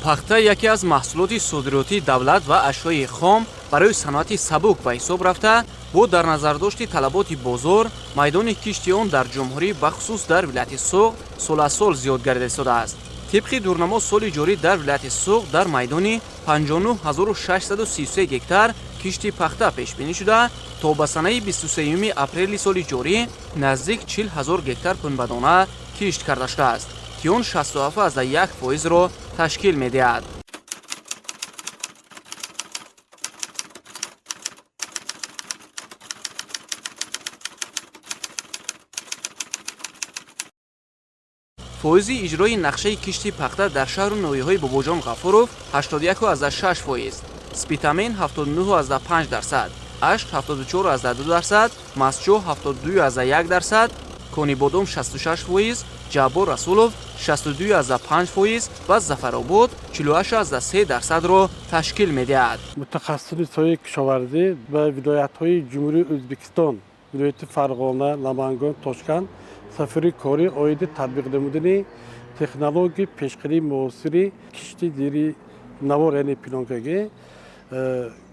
Пахта яке аз маҳсулоти содиротии давлат ва ашёи хом барои саноати сабук ба ҳисоб рафта, бо дар назардошти талаботи бозор, майдони кишти он дар ҷумҳурӣ, бахусус дар вилояти Суғд, сол аз сол зиёд гардида истодааст. Тибқи дурнамо, соли ҷорӣ дар вилояти Суғд дар майдони 59633 гектар кишти пахта пешбинӣ шуда, то ба санаи 23 апрели соли ҷорӣ наздик 40 ҳазор гектар пунбадона кишт карда шудааст, ки он 67,1 фоизро ташкил медиҳад. Фоизи иҷрои нақшаи кишти пахта дар шаҳру ноҳияҳои Бобоҷон Ғафуров 81,6%, Спитамен 79,5%, Ашт 74,2%, Мастчоҳ 72,1%, Конибодом 66%, Ҷаббор Расулов 62,5% ва Зафаробод 48,3%-ро ташкил медиҳад. Мутахассисони соҳаи кишоварзӣ ба вилоятҳои Ҷумҳурии Ӯзбекистон, вилояти Фарғона, Намангон, Тошканд сафари корӣ оиди татбиқ намудани технологияи пешқарии муосири кишти зери навор, яъне плёнкагӣ,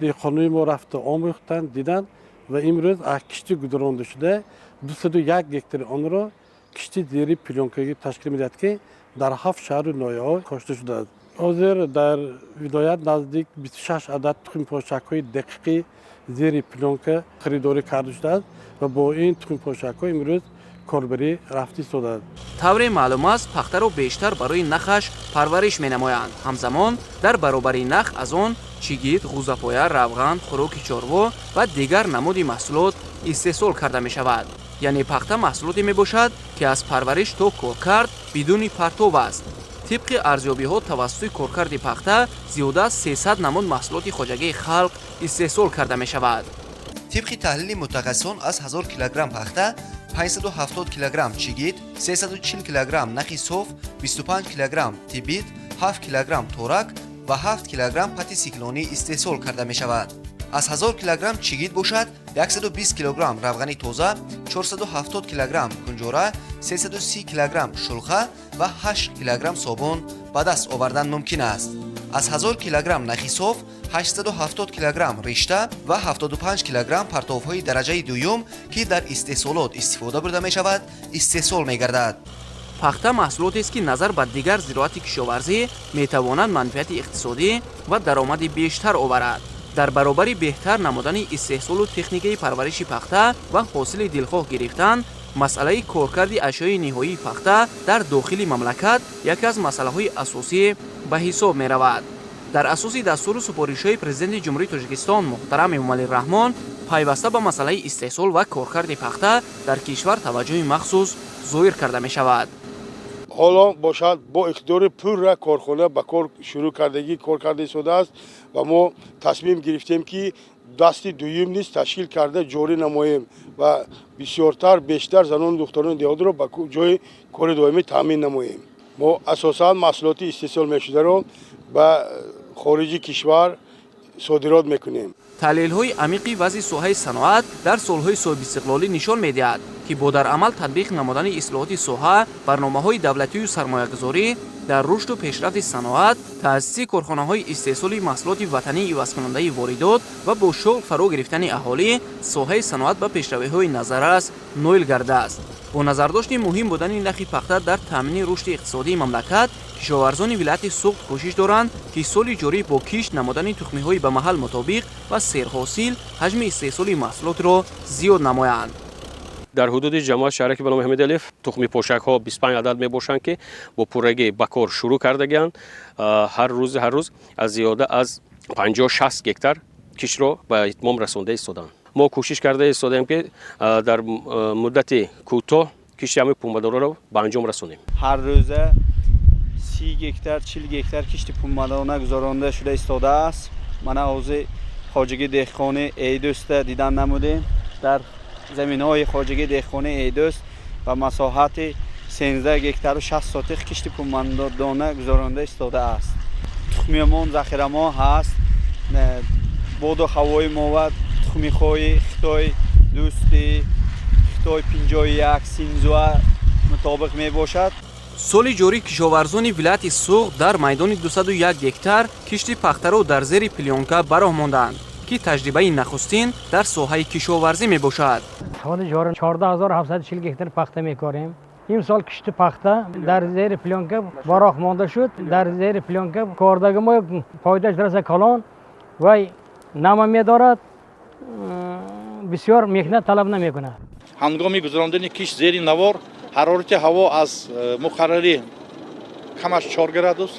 деҳқонои мо рафта омӯхтанд, диданд ва имрӯз аз кишти гузаронда шуда 201 гектари онро кишти зери плёнкагӣ ташкил медиҳад, ки дар ҳафт шаҳру ноҳияҳо кошта шудааст. Ҳозир дар вилоят наздик 26 адад тухмипошакҳои дақиқи зери плёнка харидорӣ карда шудааст ва бо ин тухмипошакҳо имрӯз корбарӣ рафта истодааст. Тавре маълум аст, пахтаро бештар барои нахаш парвариш менамоянд. Ҳамзамон, дар баробари нах аз он чигит, ғӯзапоя, равған, хӯроки чорво ва дигар намуди маҳсулот истеҳсол карда мешавад. Яъне пахта маҳсулоте мебошад, ки аз парвариш то коркард бидуни партов аст. Тибқи арзёбиҳо, тавассути коркарди пахта зиёда аз 300 намуд маҳсулоти хоҷагии халқ истеҳсол карда мешавад. Тибқи таҳлили мутахассисон, аз 1000 килограмм пахта 570 килограмм чигит, 340 килограмм нахи соф, 25 килограмм тибит, 7 килограмм торак ва 7 килограмм пати сиклонӣ истеҳсол карда мешавад. Аз 1000 килограмм чигит бошад, 120 килограмм равғани тоза, 470 килограмм кунҷора, 330 килограмм шулха ва 8 килограмм собун ба даст овардан мумкин аст. Аз 1000 килограмм нахи соф 870 килограмм ришта ва 75 килограмм партовҳои дараҷаи дуюм, ки дар истеҳсолот истифода бурда мешавад, истеҳсол мегардад. Пахта маҳсулотест, ки назар ба дигар зироати кишоварзӣ метавонад манфиати иқтисодӣ ва даромади бештар оварад. Дар баробари беҳтар намудани истеҳсолу техникаи парвариши пахта ва ҳосили дилхоҳ гирифтан, масъалаи коркарди ашёи ниҳоии пахта дар дохили мамлакат яке аз масъалаҳои асосӣ ба ҳисоб меравад. Дар асоси дастуру супоришҳои Президенти Ҷумҳурии Тоҷикистон муҳтарам Эмомалӣ Раҳмон, пайваста ба масъалаи истеҳсол ва коркарди пахта дар кишвар таваҷҷӯҳи махсус зоҳир карда мешавад. Ҳоло бошад, бо иқтидори пурра корхона ба кор шурӯъ кардагӣ, кор карда истодааст ва мо тасмим гирифтем, ки дасти дуюм низ ташкил карда ҷорӣ намоем ва бисёртар, бештар занону духтарони деҳотро ба ҷои кори доимӣ таъмин намоем. Мо асосан маҳсулоти истеҳсол мешударо ба хориҷи кишвар содирот мекунем. Таҳлилҳои амиқи вазъи соҳаи саноат дар солҳои соҳибистиқлолӣ нишон медиҳад, ки бо дар амал татбиқ намудани ислоҳоти соҳа, барномаҳои давлатию сармоягузорӣ дар рушду пешрафти саноат, таъсиси корхонаҳои истеҳсоли маҳсулоти ватании ивазкунандаи воридот ва бо шуғл фаро гирифтани аҳолӣ, соҳаи саноат ба пешравиҳои назаррас ноил гардааст. Бо назардошти муҳим будани нахи пахта дар таъмини рушди иқтисодии мамлакат, кишоварзони вилояти Суғд кӯшиш доранд, ки соли ҷорӣ бо кишт намудани тухмиҳои ба маҳал мутобиқ ва серҳосил ҳаҷми истеҳсоли маҳсулотро зиёд намоянд. Дар ҳудуди ҷамоат шаҳраки ба номи Ҳамид Алиев тухмипошакҳо 25 адад мебошанд, ки бо пуррагӣ ба кор шурӯъ кардагианд. Ҳар рӯз, ҳар рӯз аз зиёда аз 50-60 гектар киштро ба итмом расонда истоданд. Мо кӯшиш карда истодаем, ки дар муддати кӯтоҳ кишти ҳамаи пунбадонаро ба анҷом расонем. Ҳар рӯза 30 гектар, 40 гектар кишти пунбадона гузаронда шуда истодааст. Мана ҳозир хоҷагии деҳқони Эйдӯста дидан намудем. Дар заминҳои хоҷагии деҳқони Эйдӯст ба масоҳати 13 гектару 60 сотих кишти пунбадона гузаронда истодааст. Тухмиямон, захирамон ҳаст. Боду ҳавои мо ва тухмиҳои Хитой Дӯстӣ, Хитой 51, Синзуа мутобиқ мебошад. Соли ҷорӣ кишоварзони вилояти Суғд дар майдони 201 гектар кишти пахтаро дар зери плёнка ба роҳ монданд, ки таҷрибаи нахустин дар соҳаи кишоварзӣ мебошад. Соли ҷорӣ 14 740 гектар пахта мекорем. Имсол кишти пахта дар зери плёнка ба роҳ монда шуд. Дар зери плёнка кордаги мо фоидааш роса калон ва нама медорад, бисёр меҳнат талаб намекунад. Ҳангоми гузарондани кишт зери навор ҳарорати ҳаво аз муқаррарӣ камаш 4 градус,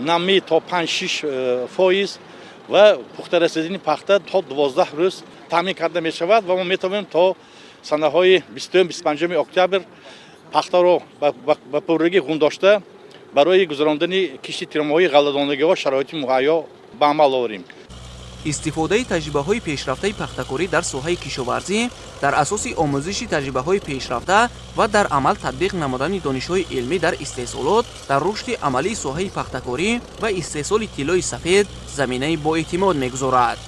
намӣ то 5-6 фоиз ва пухта расидани пахта то 12 рӯз таъмин карда мешавад ва мо метавонем то санаҳои 20-25 октябр пахтаро ба пуррагӣ ғун дошта, барои гузарондани кишти тирамоҳии ғалладонагиҳо шароити муҳайё ба амал оварем. Истифодаи таҷрибаҳои пешрафтаи пахтакорӣ дар соҳаи кишоварзӣ дар асоси омӯзиши таҷрибаҳои пешрафта ва дар амал татбиқ намудани донишҳои илмӣ дар истеҳсолот, дар рушди амалии соҳаи пахтакорӣ ва истеҳсоли тиллои сафед заминаи боэътимод мегузорад.